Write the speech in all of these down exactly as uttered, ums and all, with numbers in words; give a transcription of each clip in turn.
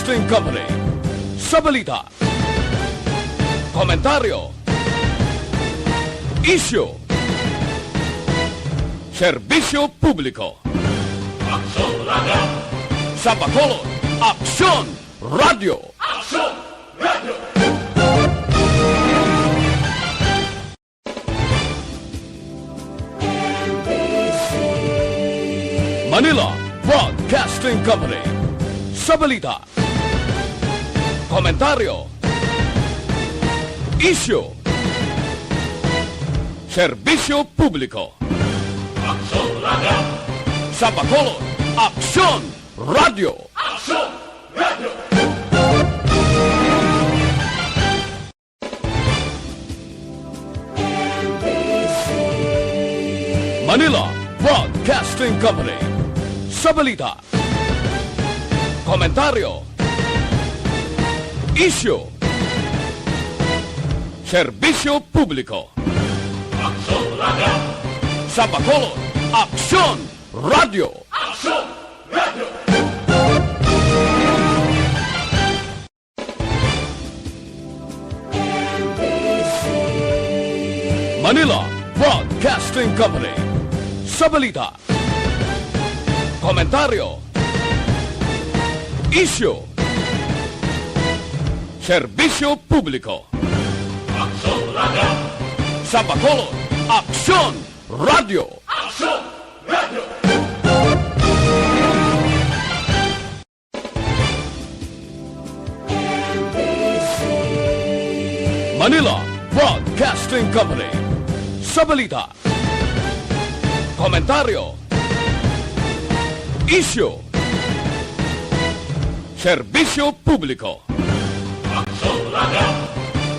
Broadcasting Company. Sa balita, komentaryo, isyu, serbisyo publiko. Aksyon Radio! Sa Bacolod, Aksyon Radio! Aksyon Radio! Manila Broadcasting Company. Sa balita, komentaryo, isyu, serbisyo publiko. Aksyon Radio! Sa Bacolod, Aksyon Radio! Aksyon Radio! Manila Broadcasting Company. Sa balita, komentaryo, isyu, serbisyo publiko. Aksyon Radio! Sa Bacolod, Aksyon Radio! Aksyon Radio! Manila Broadcasting Company. Sa balita, komentaryo, isyu, serbisyo publiko. Aksyon Radio! Sa Bacolod, Aksyon Radio! Aksyon Radio! Manila Broadcasting Company. Sa balita, komentaryo, isyu, serbisyo publiko. Aksyon Radio!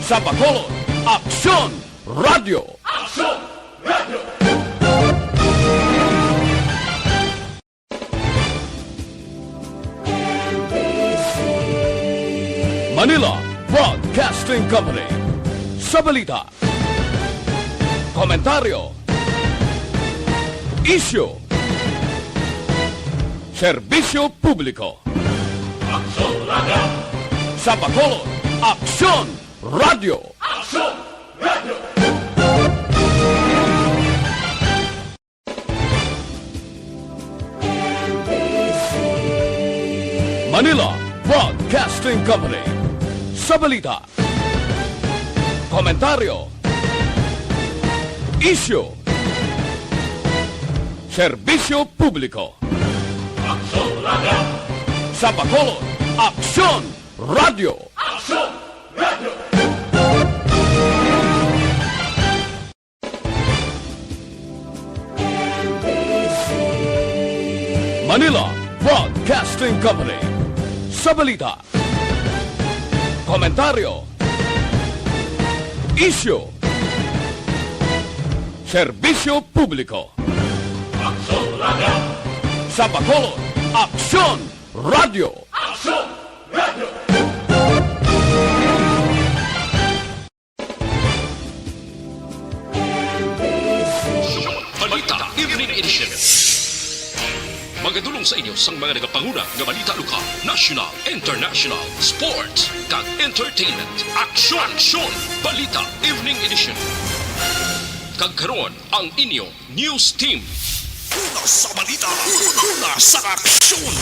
Sa Bacolod, Aksyon Radio! Aksyon Radio! Manila Broadcasting Company. Sa balita, komentaryo, isyu, serbisyo publiko. Aksyon Radio! Sa Bacolod, Aksyon Radio! Aksyon Radio! Manila Broadcasting Company. Sa balita, komentaryo, isyu, serbisyo publiko. Aksyon Radio! Sa Bacolod, Aksyon Radio! Aksyon Radio! Manila Broadcasting Company. Sa balita, komentaryo, isyu, serbisyo publiko. Aksyon Radio! Sa Bacolod, Aksyon Radio! Aksyon Radio! Balita Evening Edition. Magadulong sa inyo sang mga nagapanguna nga balita lokal, national, international, sports, kag entertainment. Aksyon! Aksyon! Balita Evening Edition. Kag karon, ang inyo news team. Una sa balita, una sa aksyon.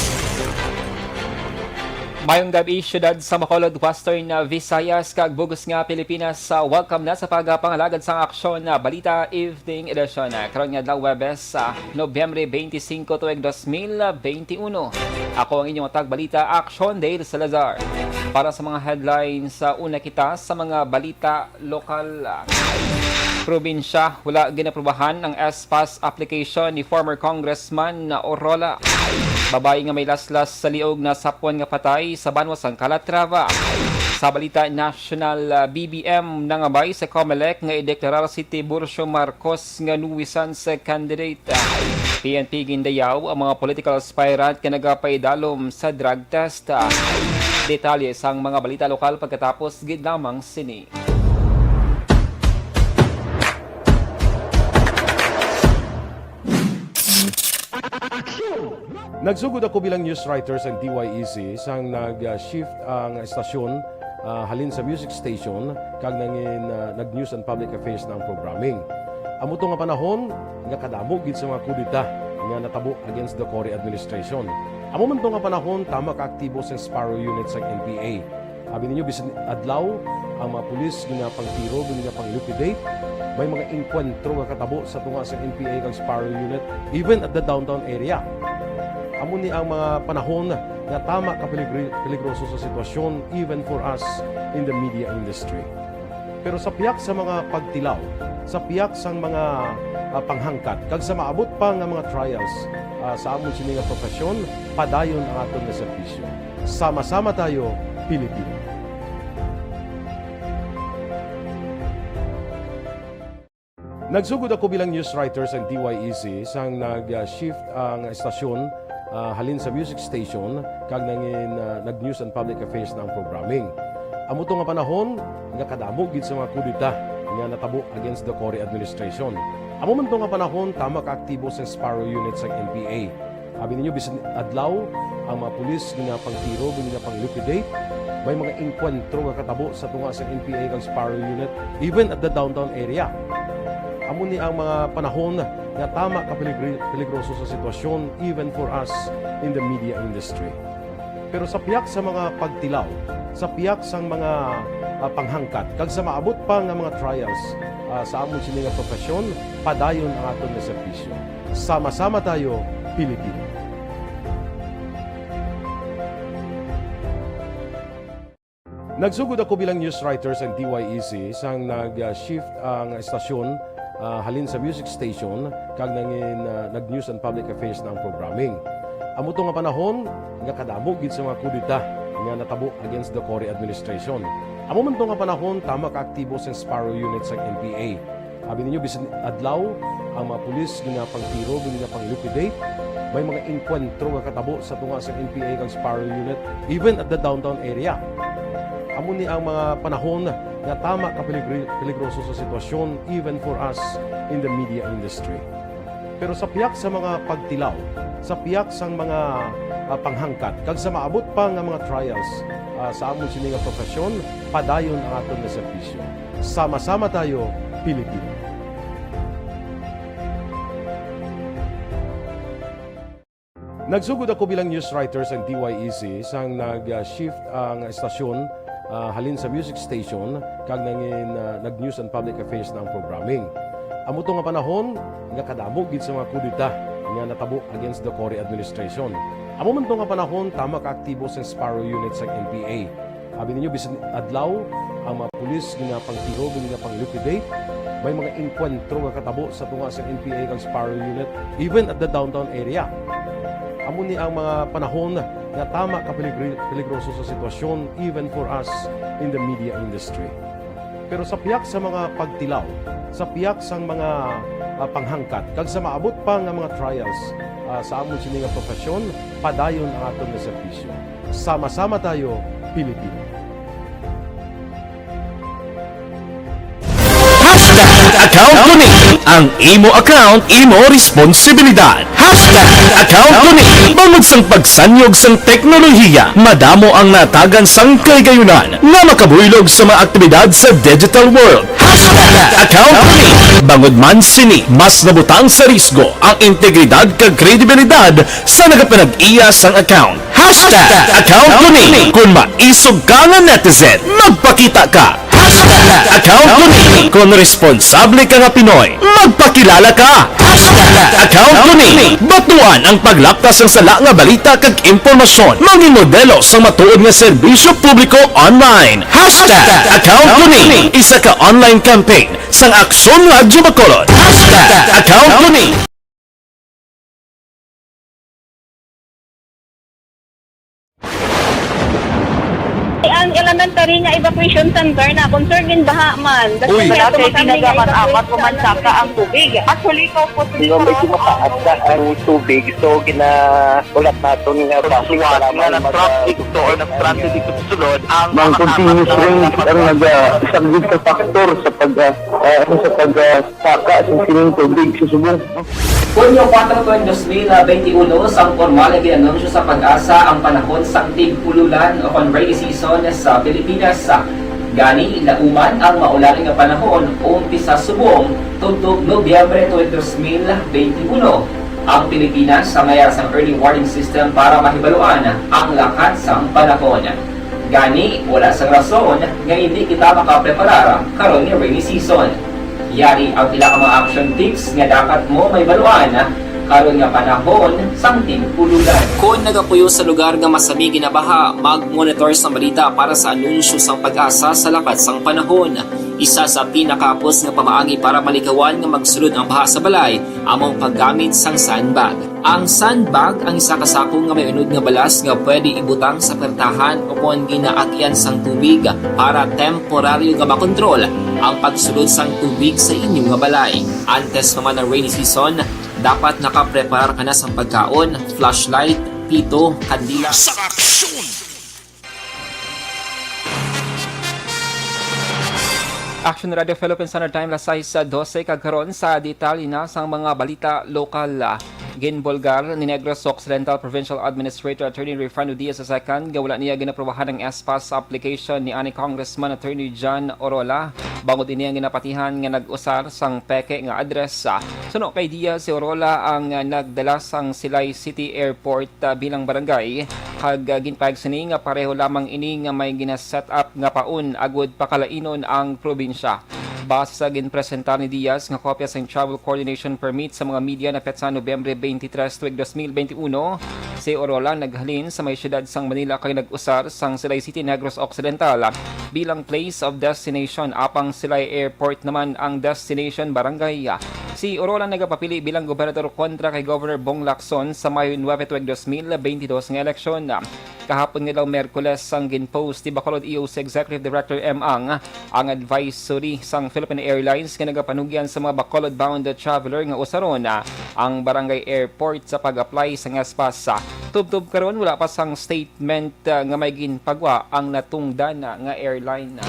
Mayong gabi, syudad sa Bacolod, Western, ah, Visayas, kag bug-os nga Pilipinas. Ah, welcome na sa pagpangalagad sang Aksyon, ah, Balita Evening Edition. Ah, karon nga adlaw, Huwebes, ah, Nobyembre twenty-five, tuig dos mil twenty-one. Ako ang inyong tagbalita, Aksyon Dale Salazar. Para sa mga headlines, ah, una kita sa mga balita lokal. Probinsya, wala ginaprubahan ang S-PASS application ni former Congressman Orola. Babayi nga may laslas sa liog nasapwan nga patay sa banwa sang Calatrava. Sa balita nasyonal, ah, B B M nangabay sa Comelec nga ideklarar si Tiburcio Marcos nga nuisance candidate. P N P gindayaw ang mga political aspirant nga nagapaidalom sa drug test. Detalye sang mga balita lokal pagkatapos gid lamang sini. Aksyon! Nagsugod ako bilang news writer sa D Y E C sang nag-shift ang estasyon, ah, halin sa music station kag nangin, ah, nag-news and public affairs na ang programming. Amo to nga panahon nga kadamo gid sa mga kudeta nga natabo against the Cory administration. Amo man to nga panahon tama ka aktibo sa Sparrow Unit sa N P A. Abi ninyo, bisan adlaw, ang mga pulis ginapangtiro, ginapang-liquidate. May mga engkwentro nga katabo sa tunga sa N P A kag Sparrow Unit, even at the downtown area. Amo ni ang mga panahon nga tama ka peligri-, peligroso sa sitwasyon, even for us in the media industry. Pero sa pihak sa mga pagtilaw, sa pihak sang mga, ah, panghangkat, kag sa maabot pa nga mga trials, ah, sa amon sini nga profesyon, padayon ang aton nga serbisyo. Sama-sama tayo, Pilipino. Nagsugod ako bilang news writer sa D Y E C sang nag-shift ang estasyon, ah, halin sa music station kag nangin, ah, nag-news and public affairs na ang programming. Amo to nga panahon nga kadamo gid sa mga kudeta nga natabo against the Cory administration. Amo man to nga panahon tama ka aktibo sa Sparrow Unit sa N P A. Abi ninyo, bisan adlaw, ang mga pulis ginapangtiro, ginapang-liquidate. May mga engkwentro nga katabo sa tunga sa N P A kag Sparrow Unit, even at the downtown area. Amo ni ang mga panahon nga tama ka peligri-, peligroso sa sitwasyon, even for us in the media industry. Pero sa pihak sa mga pagtilaw, sa pihak sang mga, ah, panghangkat, kag sa maabot pa nga mga trials, ah, sa amon sini nga profesyon, padayon ang aton nga serbisyo. Sama-sama tayo, Pilipino. Nagsugod ako bilang news writer sa D Y E C sang nag-shift ang estasyon, ah, halin sa music station kag nangin, ah, nag-news and public affairs na ang programming. Amo to nga panahon nga kadamo gid sa mga kudeta nga natabo against the Cory administration. Amo man to nga panahon tama ka aktibo sa Sparrow Unit sa N P A. Abi ninyo, bisan adlaw, ang mga pulis ginapangtiro, ginapang-liquidate. May mga engkwentro nga katabo sa tunga sa N P A kag Sparrow Unit, even at the downtown area. Amo ni ang mga panahon nga tama ka peligri-, peligroso sa sitwasyon, even for us in the media industry. Pero sa pihak sa mga pagtilaw, sa pihak sang mga, ah, panghangkat, kag sa maabot pa nga mga trials, ah, sa amon sini nga profesyon, padayon ang aton nga serbisyo. Sama-sama tayo, Pilipino. Nagsugod ako bilang news writer sa D Y E C sang nag-shift ang estasyon, ah, halin sa music station kag nangin, ah, nag-news and public affairs na ang programming. Amo to nga panahon nga kadamo gid sa mga kudeta nga natabo against the Cory administration. Amo man to nga panahon tama ka aktibo sa Sparrow Unit sa N P A. Abi ninyo, bisan adlaw, ang mga pulis ginapangtiro, ginapang-liquidate. May mga engkwentro nga katabo sa tunga sa N P A kag Sparrow Unit, even at the downtown area. Amo ni ang mga panahon nga tama ka peligri-, peligroso sa sitwasyon, even for us in the media industry. Pero sa pihak sa mga pagtilaw, sa pihak sang mga, ah, panghangkat, kag sa maabot pa nga mga trials, ah, sa amon sini nga profesyon, padayon ang aton nga serbisyo. Sama-sama tayo, Pilipino. Hashtag account ko ni. Ang imo account, imo responsibilidad. Hashtag account ko ni. Bangod sang pagsanyog sang teknolohiya, madamo ang natagan sang kahigayunan nga makabuylog sa mga aktibidad sa digital world. Hashtag account ko ni. Bangod man sini, mas nabutang sa risgo ang integridad kag kredibilidad sa nagapanag-iya sang account. Hashtag account ko ni. Kung maisog ka nga netizen, magpakita ka. Hashtag account ko ni. Kung responsable ka nga Pinoy, magpakilala ka. Hashtag account ko ni. Batuan ang paglapta sang sala nga balita kag impormasyon. Mangin modelo sang matuod nga serbisyo publiko online. Hashtag account ko ni. Isa ka online campaign sang Aksyon Radyo Bacolod. Hashtag account ko ni. Ang elementary nga evacuation center na concern in baha man. Uy. Wala kay ginagamat-amat o mansaka ang tubig. Actually, ikaw po, Hindi, medyo mataas na ang tubig. So, gina-, ulat naton nga traffic, nga nag-traffic to or nag-transit dito sa sulod, ang mga continuous rain ang naga-, isa gid ka factor sa pag, ah, ah, ano, sa pag, ah, saka sa sining tubig sa subong. Hunyo kuwatro tuig dos mil benti uno, sang pormal nga gin-anunsyo sa PAGASA ang panahon sang tig-ululan o kon rainy season sa Pilipinas. Gani, lauman ang maulan nga panahon umpisa subong tubtob Nobyembre tuig dos mil benti uno. Ang Pilipinas may ara sang early warning system para mahibaluan ang lakat sang panahon. Gani, wala sang rason nga hindi kita makapreparar karon nga rainy season. Yari ang pila ka mga action tips nga dapat mo mahibaluan karon nga panahon sang tig-ululan. Kon nagapuyo sa lugar nga masami ginabaha, mag-monitor sang balita para sa anunsyo sang PAGASA sa lakat sang panahon. Isa sa pinakahapos nga pamaagi para malikawan nga magsulod ang baha sa balay amo ang paggamit sang sandbag. Ang sandbag ang isa ka sako nga may unod nga balas nga pwede ibutang sa pertahan o kon ginaagyan sang tubig para temporaryo nga makontrol ang pagsulod sang tubig sa inyo nga balay. Antes pa man ang rainy season, dapat nakapreparar ka na sang pagkaon, flashlight, pito, kandila. Sa aksyon! Action Radio Philippines Standard Time, alas sais dose, kag karon sa detalye na sang mga balita lokal. Ginbulgar ni Negros Occidental Provincial Administrator Attorney Rayfrando Diaz the second nga wala niya ginaprobahan ang S-PAS application ni ani Congressman Attorney John Orola bangod ini ang ginapatihan nga nag-usar sang peke nga address. Suno kay Diaz, si Orola ang nagdala sang Silay City Airport ah, bilang barangay, kag ah, ginpahayag sini nga pareho lamang ini nga may gina-set up nga paon agud pakalainon ang probinsya. Base sa ginpresentar ni Diaz nga kopya sang travel coordination permit sa mga media na petsa Nobyembre twenty-three tuig dos mil benti uno, si Orola naghalin sa may siyudad sang Manila kag nag-usar sang Silay City, Negros Occidental bilang place of destination, apang Silay Airport naman ang destination barangay. Si Orola nagapapili bilang gobernador kontra kay Governor Bong Lacson sa Mayo nuebe tuig dos mil benti dos nga eleksyon. Kahapon nga daw Miyerkules, ang gin-post ni Bacolod E O C Executive Director M. Ang ang advisory sang Philippine Airlines nga nagapanugyan sa mga Bacolod-bound traveler nga usaron ang Barangay Airport sa pag-apply sang S-PAS. Tubtob karon, wala pa sang statement ah, nga may ginpagwa ang natungdan nga airline.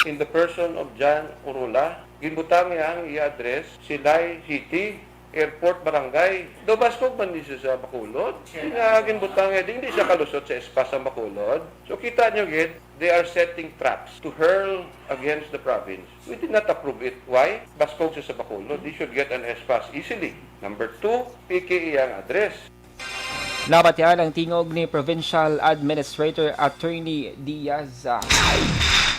In the person of John Orola, ginbutang niya ang iya address, Silay City, Airport Barangay. Daw baskog man di siya sa Bacolod. Di nga ginbutang niya, di, hindi siya kalusot sa S-PAS ang Bacolod. So, kita nyo gid, they are setting traps to hurl against the province. We did not approve it. Why? Baskog siya sa Bacolod. They should get an S-PAS easily. Number two, peke iyang address. Nabatian ang tingog ni Provincial Administrator Attorney Diaz.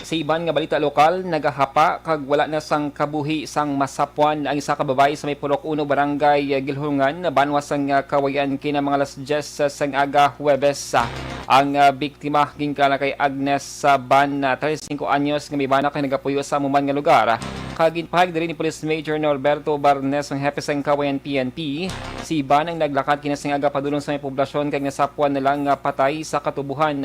Sa iban nga balita lokal, nagahapa kag wala na sang kabuhi sang masapwan ang isa ka babayi sa may Purok Uno, Barangay Gilhulungan, banwa sang Kawayan, kina mga alas diyes sang aga, Huwebes. Ang ah, biktima ginkalana kay Agnes Saban, ah, treinta y cinco anyos, nga may bana kag nagapuyo sa amo man nga lugar. Kag ginpahayag diri ni Police Major Norberto Barnes, ang hepe sang Kawayan P N P, si Ban ang naglakat kina sing aga padulong sa may poblasyon kag nasapwan na lang nga patay sa katubuhan.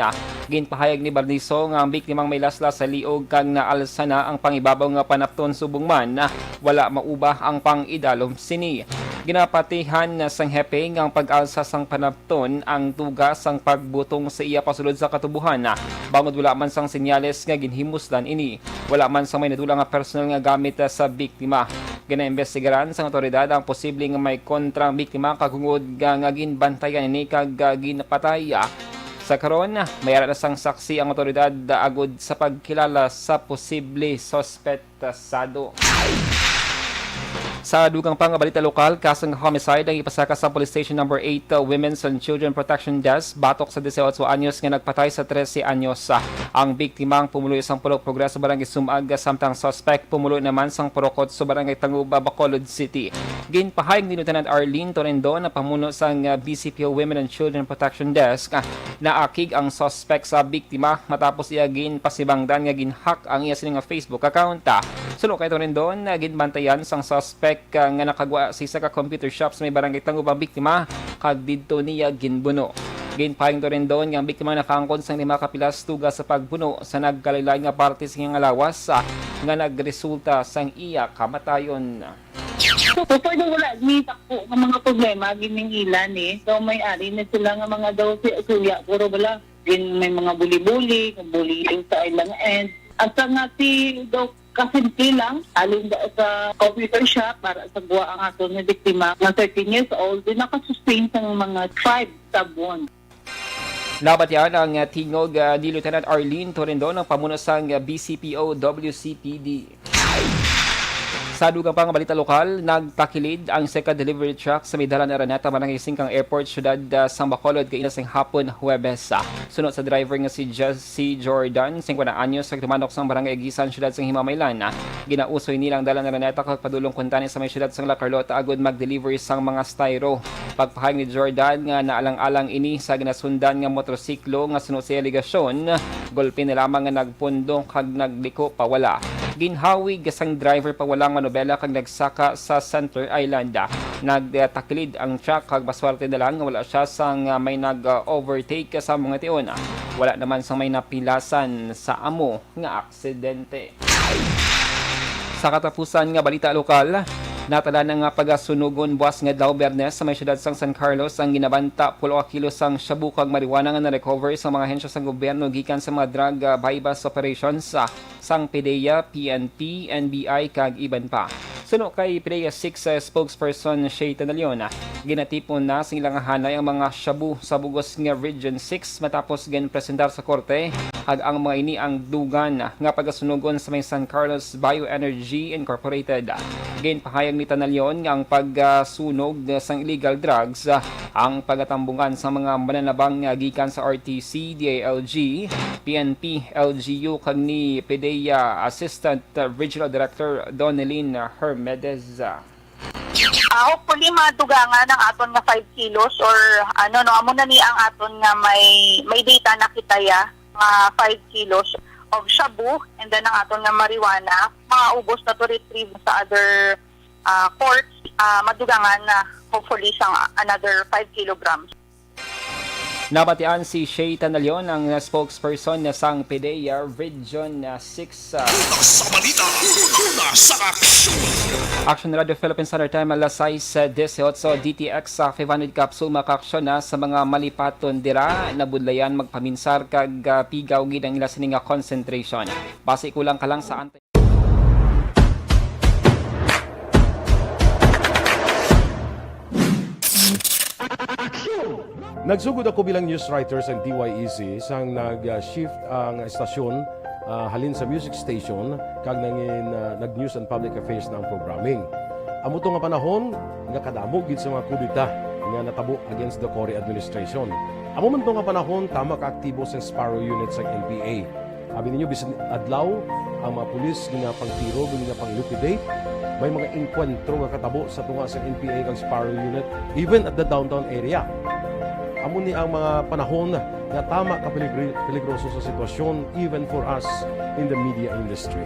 Ginpahayag ni Barniso nga ang biktimang may laslas sa liog kag naalsa na ang pangibabaw nga panapton, subong man wala maubah ang pang-idalom sini. Ginapatihan sang hepe nga ang pag-alsa sang panapton ang duga sang pagbutong sa iya pasulod sa katubuhan, bangod wala man sang senyales nga ginhimuslan ini. Wala man sang may nadula nga personal nga gamit sa biktima. Ginaimbestigaran sang awtoridad ang posible nga may kontra ang biktima kag hungod nga, nga ginbantayan ini kag, ah, ginpatay. Sa karon, may ara na sang saksi ang awtoridad, ah, agud sa pagkilala sa posible suspect. Tasado. Sa dugang pa nga balita lokal, kasong homicide ang ipasaka sa Police Station Number eight, uh, Women's and Children Protection Desk batok sa dieciocho anyos nga nagpatay sa trese anyos. Ang biktima ang pumuluyo sang Purok Progreso, Barangay Sumag, samtang suspect pumuluyo naman sang Purok Otso, Barangay Tangub, Bacolod City. Ginpahayag ni Lieutenant Arlene Torendon, na pamuno sang, uh, B C P O Women and Children Protection Desk, uh, naakig ang suspect sa biktima matapos iya ginpasibangdan nga gin-hack ang iya sini nga Facebook account. Suno kay Torendon, ginbantayan sang suspect, ah, nga nakagwa sa isa ka computer shop sa may barangay Tangub ang biktima, kag didto niya ginbuno. Ginpahayag ni Torendon nga ang biktima nakaangkon sang lima ka pilas tuga sa pagbuno sa nagkalain-lain nga parte sa iyang lawas, ah, nga nagresulta sang iya kamatayon. So, so far daw wala ni dako nga mga problema gining ila ni. So, may ari na sila nga mga daw si suya, puro bala. Din may mga buli-buli, bullying sa ilang end. Asa nga si Doc Pasimple lang, alin da sa computer shop para sa gwa ang aton nga biktima nga thirteen years old, di nakasustain sa mga five stab wound. Nabatian ang, ah, tingog, ah, ni Lieutenant Arlene Torendon, ang pamuno sang, ah, B C P O W C P D. Sa dugang pa nga balita lokal, nagtakilid ang second delivery truck sa may dalan Araneta, Barangay Singkang Airport, siyudad, ah, sang Bacolod, kaina sang hapon, Huwebes. Ah, suno sa driver nga si Jesse Jordan, singkwenta anyos, nagtumanok sang Barangay Agisan, siyudad sang Himamaylan. Ah, ginausoy nila ang dalan Araneta kag padulong kuntani sa may siyudad sang La Carlota agud mag-delivery sang mga styro. Pagpahayag ni Jordan nga naalang-alang ini sa ginasundan nga motorsiklo nga suno sa alegasyon, gulpi na lamang nga nagpundo kag nagliko pawala. Ginhawig sang driver pawala ang manobela kag nagsaka sa Center Island. Nagtakilid ang truck kag maswerte na lang nga wala siya sang may nag-overtake sa mga tion. Wala naman sang may napilasan sa amo nga aksidente. Sa katapusan nga balita lokal, natala na nga pagasunugon buwas nga adlaw Biyernes sa may siyudad sang San Carlos ang ginabanta pulo ka kilo sang shabu kag marijuana nga na-recover sa mga ahensya sang gobyerno gikan sa mga drug, ah, buy-bust operations, ah, sang PDEA, P N P, N B I, kag iban pa. Suno kay PDEA six, ah, spokesperson Shay Tanalion, ah, ginatipon na sing ilang hanay ang mga shabu sa bugos nga Region six matapos ginpresentar sa korte, kag ang mga ini ang dugan nga pagasunugon sa may San Carlos Bioenergy Incorporated. Ginpahayag ni Tanalion nga ang pagasunog sang illegal drugs, ah, ang pagatambungan sa mga mananabang nga gikan sa R T C, D I L G, P N P, L G U, kag ni PDEA Assistant Regional Director Donelyn Hermedez. Ah, hopefully, madugangan ang aton nga five kilos or ano, no, amo na ni ang aton nga may may data na kita ya nga five kilos of shabu, and then ang aton nga marijuana, mga ubos na to retrieve sa other ah, courts, ah, madugangan na hopefully sang another five kilograms. Nabatian si Shay Tanalion, ang spokesperson sang PDEA Region six. Una sa balita, una sa aksyon. Action Radio Philippines Standard Time, alas sais dieciocho, D T X sa five hundred capsule makaaksyon na sa mga malipaton dira. Nabudlayan magpaminsar kag, ah, pigaw gid ang ila sini nga concentration. Basi kulang ka lang sa anti- Nagsugod ako bilang news writer sa D Y E C sang nag-shift ang estasyon, ah, halin sa music station kag nangin, ah, nag-news and public affairs na ang programming. Amo to nga panahon nga kadamo gid sa mga kudeta nga natabo against the Cory administration. Amo man to nga panahon tama ka aktibo sang Sparrow Unit sang N P A. Abi ninyo, bisan adlaw, ang mga pulis ginapangtiro, ginapang-liquidate. May mga engkwentro nga katabo sa tunga sa N P A kag Sparrow Unit, even at the downtown area. Amo ni ang mga panahon nga tama ka peligri- peligroso sa sitwasyon, even for us in the media industry.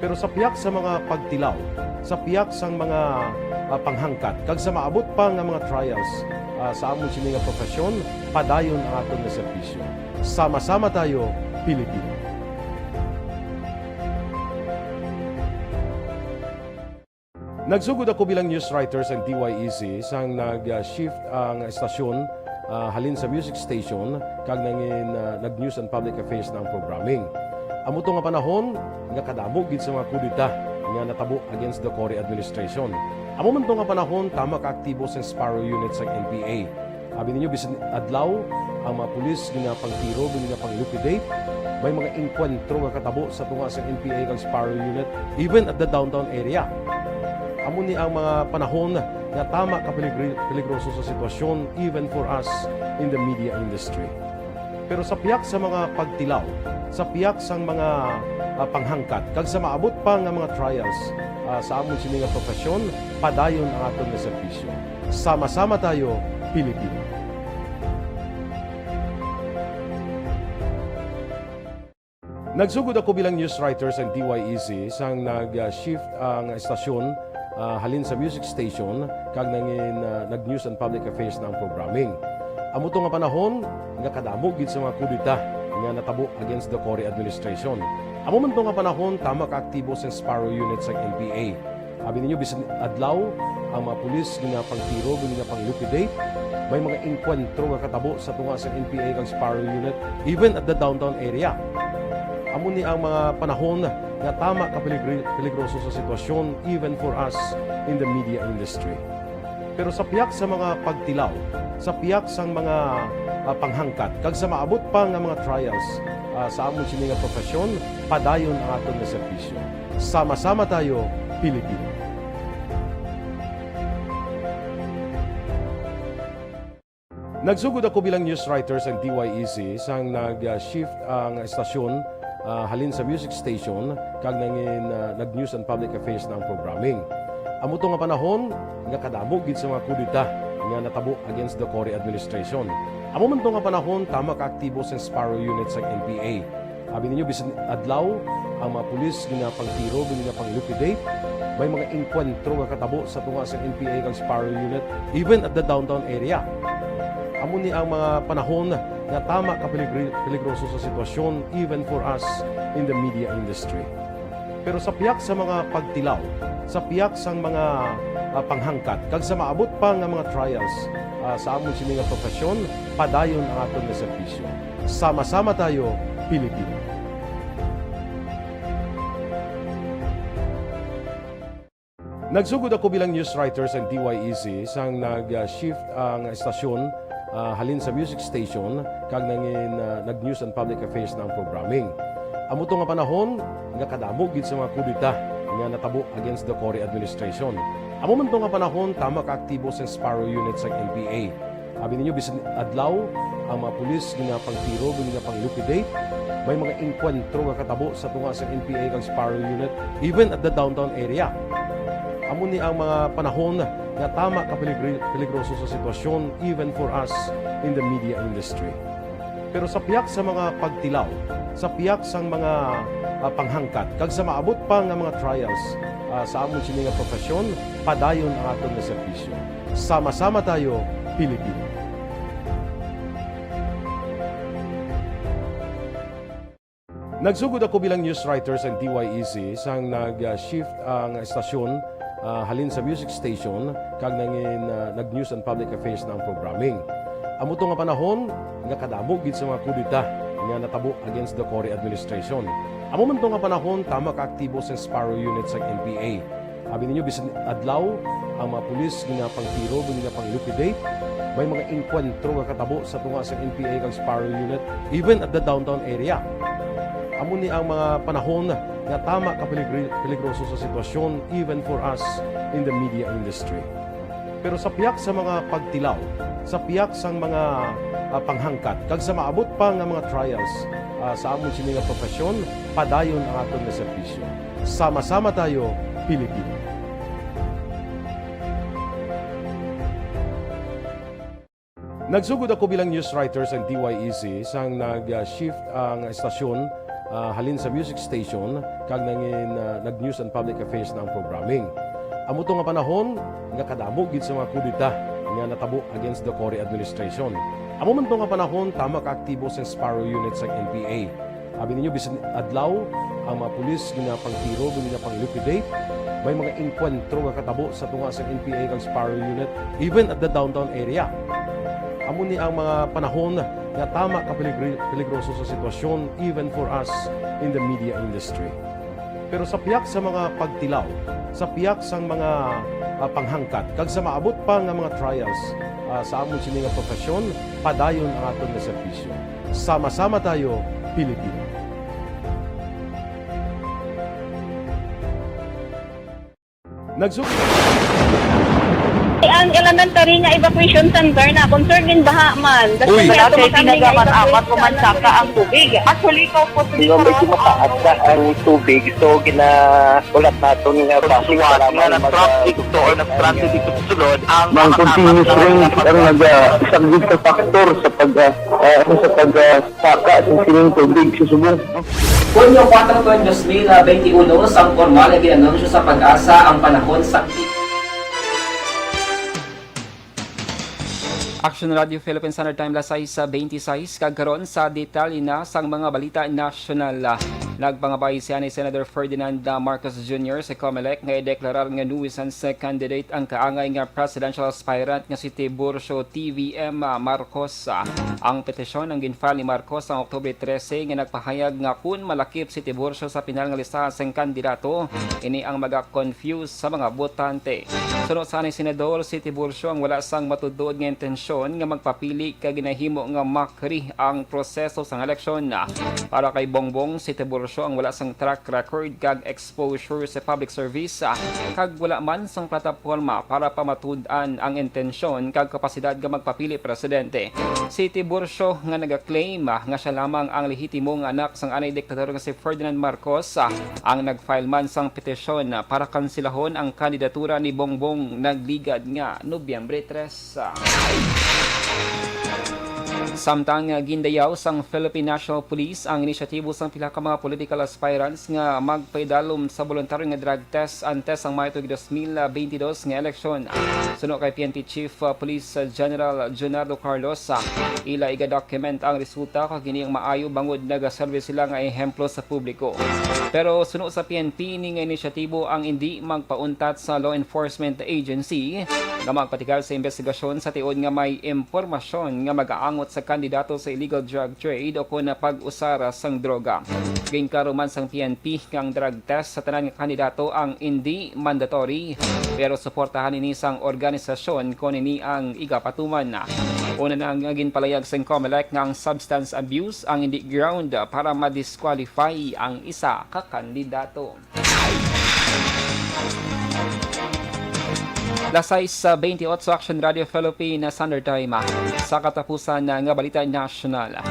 Pero sa piyak sa mga pagtilaw, sa piyak sang mga, ah, panghangkat, kag sa maabot pa nga mga trials, ah, sa amon sini nga profesyon, padayon ang aton nga serbisyo. Sama-sama tayo, Pilipino. Nagsugod ako bilang news writer sa D Y E C sang nag-shift ang estasyon, ah, halin sa music station kag nangin, ah, nag-news and public affairs na ang programming. Amo to nga panahon nga kadamo gid sa mga kudeta nga natabo against the Cory administration. Amo man to nga panahon tama ka aktibo sang Sparrow Unit sang N P A. Abi ninyo, bisan adlaw, ang mga pulis ginapangtiro, ginapang-liquidate. May mga engkwentro nga katabo sa tunga sa N P A kag Sparrow Unit, even at the downtown area. Amo ni ang mga panahon nga tama ka peligri- peligroso sa sitwasyon, even for us in the media industry. Pero sa piyak sa mga pagtilaw, sa piyak sang mga, ah, panghangkat, kag sa maabot pa nga mga trials, ah, sa amon sini nga profesyon, padayon ang aton nga serbisyo. Sama-sama tayo, Pilipino. Nagsugod ako bilang news writer sa D Y E C sang nag-shift ang estasyon, ah, halin sa music station kag nangin, ah, nag-news and public affairs na ang programming. Amo to nga panahon nga kadamo gid sa mga kudeta nga natabo against the Cory administration. Amo man to nga panahon tama ka aktibo sang Sparrow Unit sang N P A. Abi ninyo, bisan adlaw, ang mga pulis ginapangtiro, ginapang-liquidate. May mga engkwentro nga katabo sa tunga sa N P A kag Sparrow Unit, even at the downtown area. Amo ni ang mga panahon nga tama ka peligri-, peligroso sa sitwasyon, even for us in the media industry. Pero sa pihak sa mga pagtilaw, sa pihak sang mga, ah, panghangkat, kag sa maabot pa nga mga trials, ah, sa amon sini nga profesyon, padayon ang aton nga serbisyo. Sama-sama tayo, Pilipino. Nagsugod ako bilang news writer sa D Y E C sang nag-shift ang estasyon, ah, halin sa music station kag nangin, ah, nag-news and public affairs na ang programming. Amo to nga panahon nga kadamo gid sa mga kudeta nga natabo against the Cory administration. Amo man to nga panahon tama ka aktibo sang Sparrow Unit sang N P A. Abi ninyo, bisan adlaw, ang mga pulis ginapangtiro, ginapang-liquidate. May mga engkwentro nga katabo sa tunga sa N P A kag Sparrow Unit, even at the downtown area. Amo ni ang mga panahon nga tama ka peligri-, peligroso sa sitwasyon, even for us in the media industry. Pero sa pihak sa mga pagtilaw, sa pihak sang mga, ah, panghangkat, kag sa maabot pa nga mga trials, ah, sa amon sini nga profesyon, padayon ang aton nga serbisyo. Sama-sama tayo, Pilipino. Nagsugod ako bilang news writer sa D Y E C sang nag-shift ang estasyon, ah, halin sa music station kag nangin, ah, nag-news and public affairs na ang programming. Amo to nga panahon nga kadamo gid sa mga kudeta nga natabo against the Cory administration. Amo man to nga panahon tama ka aktibo sang Sparrow Unit sang N P A. Abi ninyo, bisan adlaw, ang mga pulis ginapangtiro, ginapang-liquidate. May mga engkwentro nga katabo sa tunga sa N P A kag Sparrow Unit, even at the downtown area. Amo ni ang mga panahon nga tama ka peligri-, peligroso sa sitwasyon, even for us in the media industry. Pero sa pihak sa mga pagtilaw, sa pihak sang mga, ah, panghangkat, kag sa maabot pa nga mga trials, ah, sa amon sini nga profesyon, padayon ang aton nga serbisyo. Sama-sama tayo, Pilipino. Nagsugod ako bilang news writer sa D Y E C sang nag-shift ang estasyon, ah, halin sa music station kag nangin, ah, nag-news and public affairs na ang programming. Amo to nga panahon nga kadamo gid sa mga kudeta nga natabo against the Cory administration. Amo man to nga panahon tama ka aktibo sang Sparrow Unit sang N P A. Abi ninyo, bisan adlaw, ang mga pulis ginapangtiro, ginapang-liquidate. May mga engkwentro nga katabo sa tunga sa N P A kag Sparrow Unit, even at the downtown area. Amo ni ang mga panahon nga tama ka peligri-, peligroso sa sitwasyon, even for us in the media industry. Pero sa pihak sa mga pagtilaw, sa pihak sang mga, ah, panghangkat, kag sa maabot pa nga mga trials, ah, sa amon sini nga profesyon, padayon ang aton nga serbisyo. Sama-sama tayo, Pilipino. Nagsugod ako bilang news writer sa D Y E C sang nag-shift ang estasyon, ah, halin sa music station kag nangin, ah, nag-news and public affairs na ang programming. Amo to nga panahon nga kadamo gid sa mga kudeta nga natabo against the Cory administration. Amo man to nga panahon tama ka aktibo sang Sparrow Unit sang N P A. Abi ninyo, bisan adlaw, ang mga pulis ginapangtiro, ginapang-liquidate. May mga engkwentro nga katabo sa tunga sa N P A kag Sparrow Unit, even at the downtown area. Amo ni ang mga panahon nga tama ka peligri-, peligroso sa sitwasyon, even for us in the media industry. Pero sa pihak sa mga pagtilaw, sa pihak sang mga, ah, panghangkat, kag sa maabot pa nga mga trials, ah, sa amon sini nga profesyon, padayon ang aton nga serbisyo. Sama-sama tayo, Pilipino. Nagsug- Ang elementary nga evacuation center na concern in baha man. Uy. Wala kay pinagaman apat ko man saka ang tubig. Actually, ikaw po, medyo mataas na ang tubig. So, gina-, ulat naton nga base nga nag-traffic to or nag-transit dito sa sulod, ang mga continuous rain ang nag-, ah, isang gid sa factor sa pag, ah, ah, ano, sa pag, ah, saka sa sining tubig sa subong. Hunyo kuwatro, dos mil benti uno, sang pormal nga gin-anunsyo sa PAGASA ang panahon sa Action Radio Philippine Standard Time, las sais benti sais, kag karon sa detalye na sang mga balita nasyonal. Nagpangabay si anay Senador Ferdinand Marcos Junior sa Comelec nga ideklarar nga nuisance candidate ang kaangay nga presidential aspirant nga si Tiburcio T V M Marcos. Ang petisyon ang ginfile ni Marcos sang Oktubre trese nga nagpahayag nga kun malakip si Tiburcio sa pinal nga listahan sang kandidato, ini ang maga-confuse sa mga botante. Suno sa anay Senador, si Tiburcio ang wala sang matuod nga intensyon nga magpapili kag ginahimo nga makri ang proseso sang eleksyon. Para kay Bongbong, si Tiburcio ang wala sang track record kag exposure sa public service, ah, kag wala man sang plataporma para pamatud-an ang intensyon kag kapasidad nga magpapili presidente. Si Tiburcio nga nagaklaim, ah, nga siya lamang ang lehitimo nga anak sang anay diktador nga si Ferdinand Marcos, ah, ang nag-file man sang petisyon, ah, para kansilahon ang kandidatura ni Bongbong nagligad nga Nobyembre tres. Samtang, ah, gindayaw sang Philippine National Police ang inisyatibo sang pila ka mga political aspirants nga magpaidalom sa boluntaryo nga drug test antes sang Mayo tuig dos mil bentidós nga eleksyon. Suno kay P N P Chief, ah, Police, ah, General Junardo Carlos, ah, ila iga-document ang resulta kag ini ang maayo bangod nagaserbi sila nga ehemplo sa publiko. Pero suno sa P N P, ini nga inisyatibo ang indi magpauntat sa law enforcement agency nga magpatigal sa imbestigasyon sa tiod nga may impormasyon nga mag-aangot sa kandidato sa illegal drug trade o kon pag-usara sang droga. Ginklaro man sang P N P nga ang drug test sa tanan nga kandidato ang indi mandatory, pero suportahan ini sang organisasyon kon ini ang igapatuman. Una na nga ginpalayag sang Comelec nga ang substance abuse ang indi ground para ma-disqualify ang isa ka kandidato. Las sais bentiocho, Action Radio Philippine Standard Time. Sa katapusan nga balita nasyonal,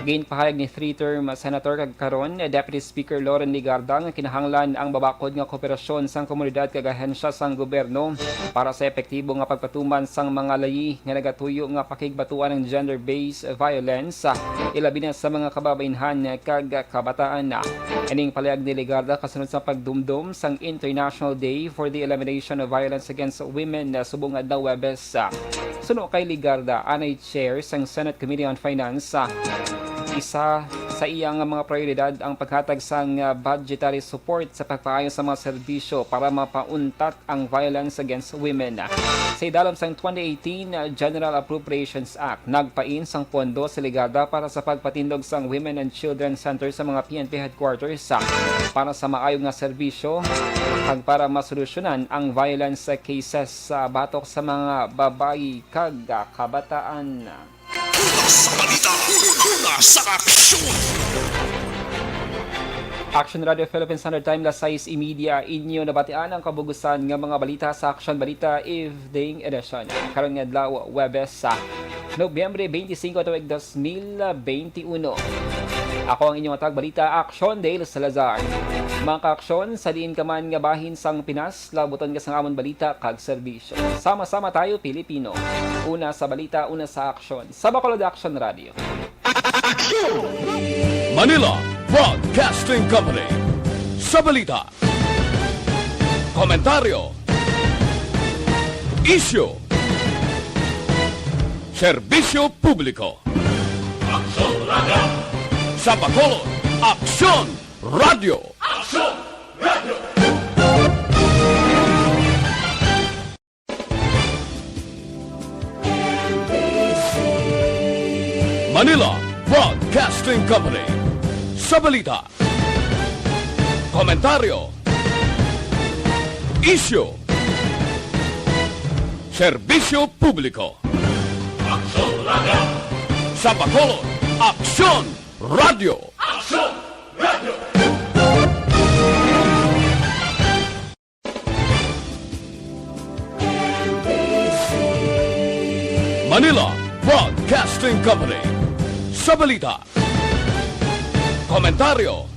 ginpahayag ni three-term senator kag karon Deputy Speaker Loren Legarda nga kinahanglan ang mabakod nga kooperasyon sang komunidad kag ahensya sang gobyerno para sa epektibo nga pagpatuman sang mga layi nga nagatuyo nga pakigbatuan ang gender-based violence, ilabi na sa mga kababainhan kag kabataan. Ining palayag ni Legarda kasunod sa pagdumdom sang International Day for the Elimination of Violence Against Women, ah, subong adlaw Huwebes. Ah, suno kay Legarda, anay chair sang Senate Committee on Finance, ah, isa sa iya nga mga prioridad ang paghatag sang, ah, budgetary support sa pagpaayo sa mga serbisyo para mapauntat ang violence against women. Sa idalom sang twenty eighteen General Appropriations Act, nagpain sang pondo si Legarda para sa pagpatindog sang Women and Children Center sa mga P N P headquarters, ah, para sa maayo nga serbisyo kag para masolusyonan ang violence cases sa batok sa mga babayi kag kabataan. Una sa balita, una sa aksyon. Action Radio Philippine Standard Time, las sais y media, inyo nabatian ang kabugusan nga mga balita sa Action Balita Evening Edition. Karon nga adlaw, Huwebes, sa Nobyembre twenty-five, tuig dos mil benti uno. Ako ang inyong tagapagbalita, Action Dale Salazar. Mga kaaksyon, sa diin ka man nga bahin sang Pinas, labuton ka sang amon balita kag serbisyo. Sama-sama tayo, Pilipino. Una sa balita, una sa aksyon. Sa Bacolod Action Radio. Manila Broadcasting Company. Sa balita, komentaryo, isyu, serbisyo publiko. Aksyon Radio. Sa Bacolod, Aksyon Radio. Aksyon Radio. Manila Broadcasting Company. Sa balita, komentaryo, isyu, serbisyo publiko. Aksyon Radio. Sa Bacolod, Aksyon Radio. Aksyon Radio. Manila Broadcasting Company. Sa balita, komentaryo,